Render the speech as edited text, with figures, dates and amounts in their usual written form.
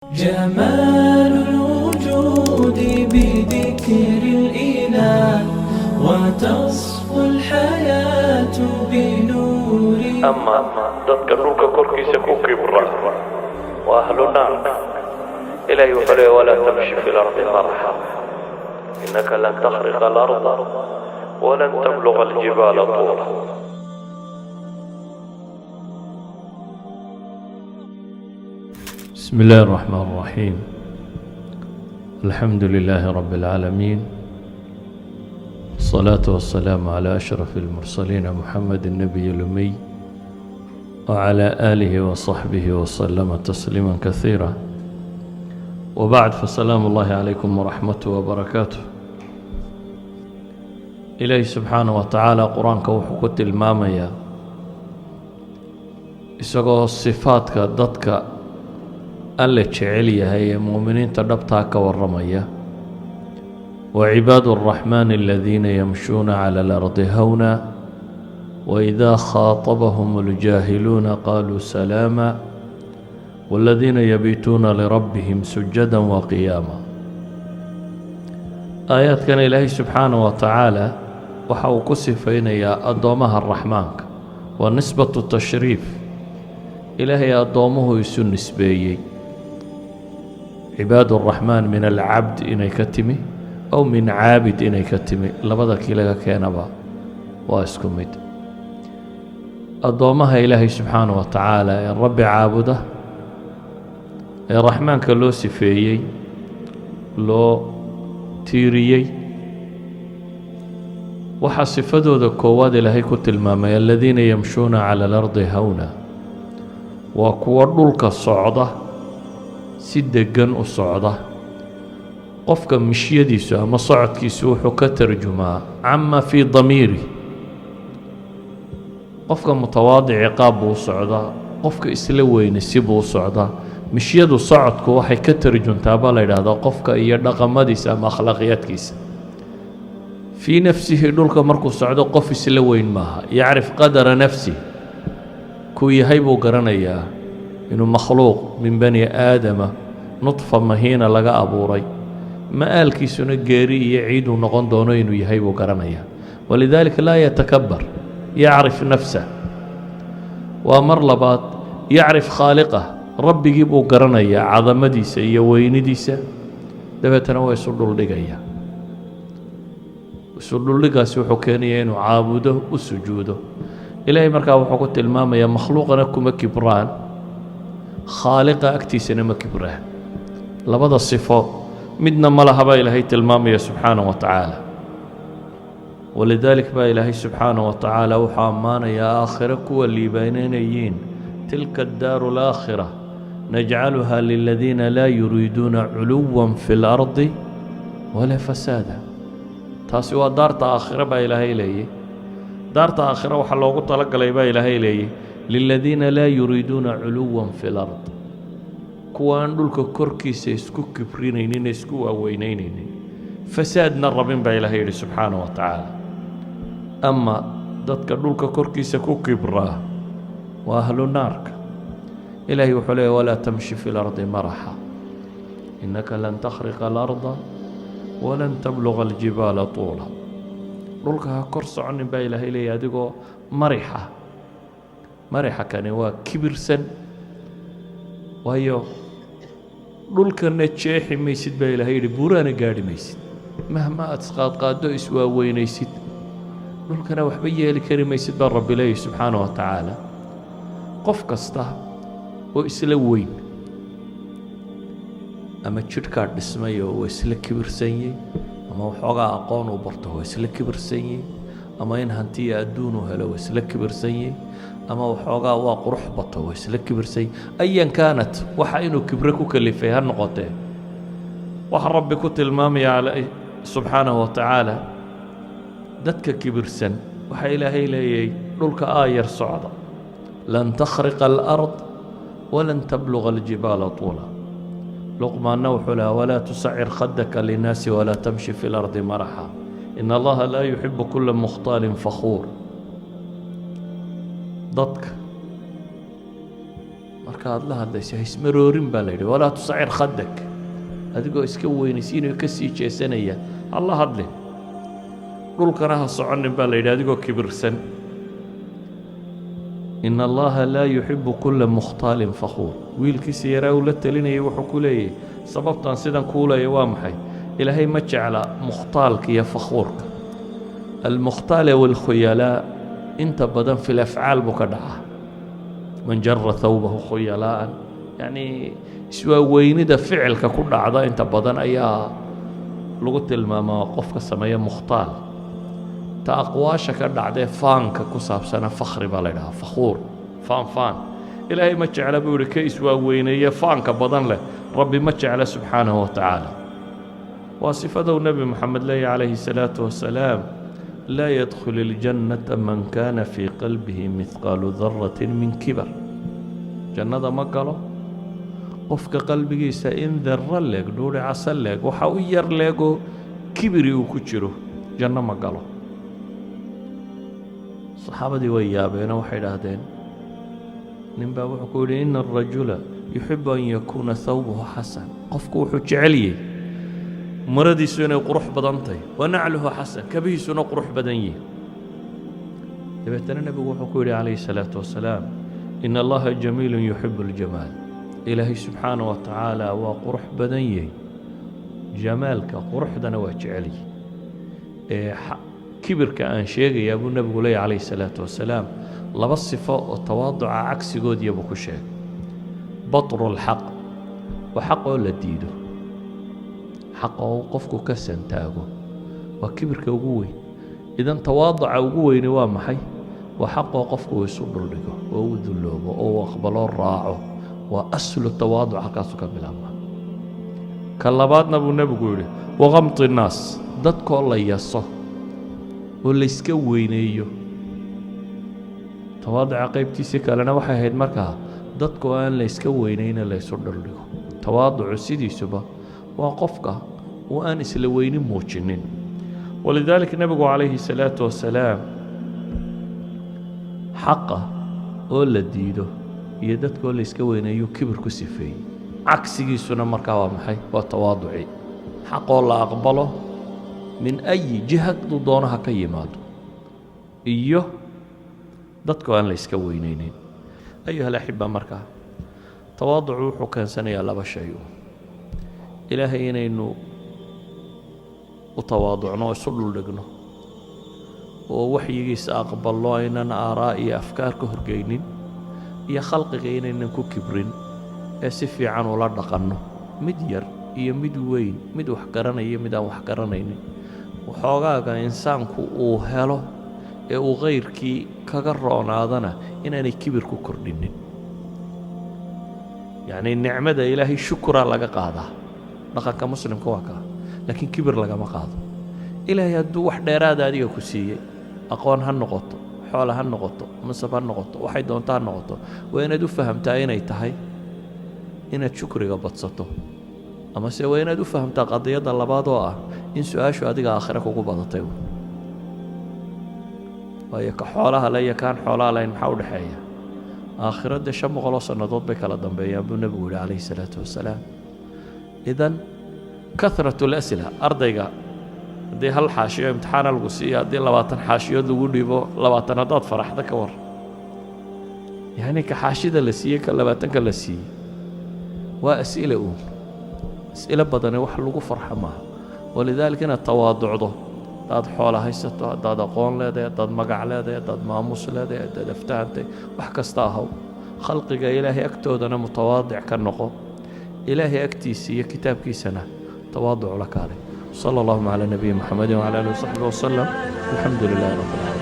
جمال الوجود بذكر الإله وتصفو الحياة بنور. Ama dadka dhulka korkiisa ku kibra waa ahlu naar. Ilahay wuxuu leeya: ولا تمش في الأرض مرحا إنك لن تخرق الأرض ولن تبلغ الجبال طولا. بسم الله الرحمن الرحيم، الحمد لله رب العالمين، الصلاة والسلام على أشرف المرسلين محمد النبي الأمي وعلى آله وصحبه وسلم تسليما كثيرا، وبعد، فسلام الله عليكم ورحمته وبركاته. Ilaahi subxaanaه wa tacaala qur-aanka wuxuu ku tilmaamayaa, isagoo sifaadka dadka Alle jecel yahay ee muuminiinta dhabtaa ka warramaya: وعباد الرحمن الذين يمشون على الأرض هونا وإذا خاطبهم الجاهلون قالوا سلاما والذين يبيتون لربهم سجدا وقياما. Aayaadkan Ilaahay subxaanaه wa tacaala waxa uu ku sifaynayaa addoommaha Raxmaanka. Waa nisbatu tashriif, Ilaahay addoommuhu isu nisbeeyey. Cibaad الraxmaan min alcabd inay ka timi aw min caabid inay ka timi, labada kii laga keenaba waa isku mid. Addoommaha Ilaahay subxaanaه wa tacaala ee Rabbi caabuda ee Raxmaanka loo sifeeyey, loo tiiriyey, waxaa sifadooda koowaad Ilaahay ku tilmaamay الذين يمشون على الأرض هونا. Waa kuwo dhulka socda, si deggan u socda. Qofka mishyadiisu ama socodkiisu wuxuu ka tarjumaa عما في ضميره. Qofka mutawaadici qaab buu u socdaa, qofka isla weyne si buu u socdaa. Mishyadu, socodku, waxay ka tarjuntaa baa la yidhaahdaa qofka iyo dhaqamadiisa ama akhlaaqiyaadkiisa. في نفسه dhulka markuu socdo qof isla weyn maaha. يعرف قدر نفسه, kuu yahay buu garanayaa, inuu makhluuq من بني آدم نطفة مهينة laga abuuray, ma'aalkiisuna geeri iyo ciiduu noqon doono inuu yahay buu garanayaa. ولذلك لا يتكبر، يعرف نفسه. Waa mar labaad, يعرف خالقه, Rabbigii buu garanayaa, cadamadiisa iyo weynidiisa. Dabeetana waa isu dhuldhigaya. Isu dhuldhigaasi wuxuu keenaya inuu caabudo, u sujuudo Ilaahay. Markaa wuxuu ku tilmaamayaa makhluuqana kuma kibraan, Khaaliqa agtiisana ma kibraan. Labada sifo midna ma laha baa Ilaahay tilmaamaya subxaanaه wa tacaala. ولذلك baa Ilaahay subxaanaه wa tacaala wuxuu ammaanayaa aakhiro kuwa liibaananayiin: تلك الدار الآخرة نجعلها للذين لا يريدون علوا في الأرض ولا فسادا. Taasi waa daarta aakhiro baa Ilaahay leeyay. Daarta aakhiro waxaa loogu talagalay baa Ilaahay leeyay للذين لا يريدون علوا في الأرض, kuwa aan dhulka korkiisa isku kibrinaynin, isku waaweynaynin, fasaadna rabin baa Ilaahay yidhi subxaanaه wa tacaala. Ama dadka dhulka korkiisa ku kibraa waa ahlu naarka. Ilaahay wuxuu leeyay: ولا تمش في الأرض مرحا إنك لن تخرق الأرض ولن تبلغ الجبال طولا. Dhulka ha kor soconin baa Ilaahay leeyahy adigoo marixa. Marixa kani waa kibirsan, waayo dhulkana jeexi maysid baa Ilahay yidhi, buuraana gaadhi maysid. Mahma aad isqaadqaaddo, iswaaweynaysid, dhulkana waxba yeeli kari maysid baa Rabbi leeyahy subxaanaه wa tacaala. Qof kasta oo isla weyn, ama jidhkaa dhismay oo waa isla kibirsanyey, ama waxoogaa aqoon uu barto waa isla kibirsanyey, ama in hantiya adduun uu helo waa isla kibirsanyey, ama waxoogaa waa qurux bato waa isla kibirsanyey, أيا كانت waxa inuu kibre ku kalifay ha noqotee, waxa Rabbi ku tilmaamaya subxaanahu wa tacaala dadka kibirsan, waxaa Ilaahay leeyay: dhulka aayar socda, لن تخرق الأرض ولن تبلغ الجبال طولا. Luqmaanna wuxuu lahaa: ولا تصعر خدك للناس ولا تمش في الأرض مرحا إن الله لا يحب كل مختال فخور. Dadka markaad la hadlayso, Markaad la hadlayso haismaroorin baa la yidhi. ولا تصعر خدك, adigoo iska weynaysiinayo ka sii jeesanaya ha la hadlin. Dhulkana ha soconin baa la yidhi adigoo kibirsan. إن الله لا يحب كل مختال فخور. Wiilkiisa yaraa uu la telinayay wuxuu ku leeyahy, sababtaan sidan kuu leeya waa maxay? Ilaahay ma jecla mukhtaalka iyo fakhuurka. المختال والkhuyalaa inta badan في الأفعال buu ka dhacaa. من جر ثوبه خيلاء, yacnii iswaaweynida ficilka ku dhacda inta badan ayaa lagu tilmaamaa qofka sameeya mukhtaal. Ta aqwaasha ka dhacdee faanka ku saabsana fakhri baa la ydhahaa, fakhuur, faan faan. Ilaahay ma jecla buu yihi ka iswaaweyneeye faanka badan leh. Rabbi ma jecla subxaanahu wa tacaala. Waa sifadou Nebi Moxamed leeya calayhi الsalaaةu wasalaam: لا يدخل الجنة من كان في قلبه مثقال ذرة من كبر. Jannada ma galo qofka qalbigiisa in darro leeg, dhuuri casa leeg, waxa u yar leegoo kibiri uu ku jiro, janno ma galo. Saxaabadii way yaabeenoo waxay idhaahdeen, nin baa wuxuu ku yidhi: إن الرجل يحب أن يكون ثوبه حسن, qofku wuxuu jeceliyey maradiisu inay qurux badan tahay, ونعله حسن, kabihiisuna qurux badan yihin. Dabeetana nebigu wuxuu ku yidhi calayhi الsalaaةu wasalaam: إن الله جميل يحب الجمال. Ilaahay subxaanaه wa tacaala waa qurux badan yahay, jamaalka quruxdana waa jecelyihi. Ee kibirka aan sheegayaa buu nebigu leeyahy calayhi الsalaaةu wasalaam, laba sifo oo tawaaduca cagsigoodiya buu ku sheegay: بطر الحق, waa xaq oo la diido, xaq oo qofku ka santaago, waa kibirka ugu weyn. Idan tawaaduca ugu weyni waa maxay? Waa xaqoo qofku uu isu dhuldhigo oo u dulloobo oo uu aqbaloo raaco. Waa أصل التواضع, halkaasu ka bilaabma. Ka labaadna buu nebigu yidhi: وغمط الناس, dadkoo la yaso oo layska weyneeyo. Tawaaduca qaybtiisii kalena waxay ahayd markaa dadkoo aan layska weyneyna laysu dhuldhigo. Tawaaducu sidiisuba waa qofka oo aan isla weynin muujinin. ولذلك nebigu calayhi الsalaaةu wasalaam xaqa oo la diido iyo dadkoo layska weyneeyuu kibir ku sifeeyey. Cagsigiisuna markaa waa maxay? Waa tawaaduci, xaqoo la aqbalo من أي jihadu doonaha ka yimaado iyo dadkoo aan la yska weyneynin. أيها الأحبة, markaa tawaaducu wuxuu keensanayaa laba shay: Ilaahay inaynu u tawaaducno oo isu dhuldhigno oo waxyigiisa aqballo, aynan aaraa iyo afkaar ka horgeynin, iyo khalqiga inaynan ku kibrin ee si fiican ula dhaqanno, mid yar iyo mid weyn, mid wax garanaya, mid aan wax garanaynin. Waxoogaaga insaanku uu helo ee uu kayrkii kaga roonaadana inaanay kibir ku kordhinin. Yacnii nicmada Ilaahay shukuraa laga qaadaa, dhaqanka muslimka waa kaa, laakiin kibir lagama qaado. Ilaahay hadduu wax dheeraada adiga ku siiyey, aqoon ha noqoto, xoola ha noqoto, mansab ha noqoto, waxay doonto ha noqoto, waa inaad u fahamtaa inay tahay inaad shukriga badsato, amase waa inaad u fahamtaa qadiyadda labaad oo ah in su-aashu adiga aakhire kugu badatay. Waayo, ka xoolaha le iyo kaan xoolaha lahayn maxaa u dhexeeya? Aakhiradda 500 sannadood bay kala dambeeyaan buu nebigu yihi calayhi salaatu wasalaam. Idan كثرة الأسئلة, ardayga haddii hal xaashiyo imtixaana lagu siiyo, haddii 20 xaashiyood lagu dhiibo, 20 haddaad faraxda ka war, yacni ka xaashida la siiyey, ka 20-ka la siiyey, waa as'ila uun. As'ilo badani wax lagu farxo maaha. ولذلك inaad tawaaducdo, haddaad xoola haysato, haddaad aqoon leedahay, haddaad magac leedahay, haddaad maamuus leedahay, haddaad aftahantay, wax kasta ahaw, khalqiga Ilaahay agtoodana mutawaadic ka noqo, Ilaahay agtiisa iyo kitaabkiisana tawaaduc la kaalay. صلى اللهم على نبي محمد وعلى آله وصحبه وسلم. الحمد لله رب العالمين.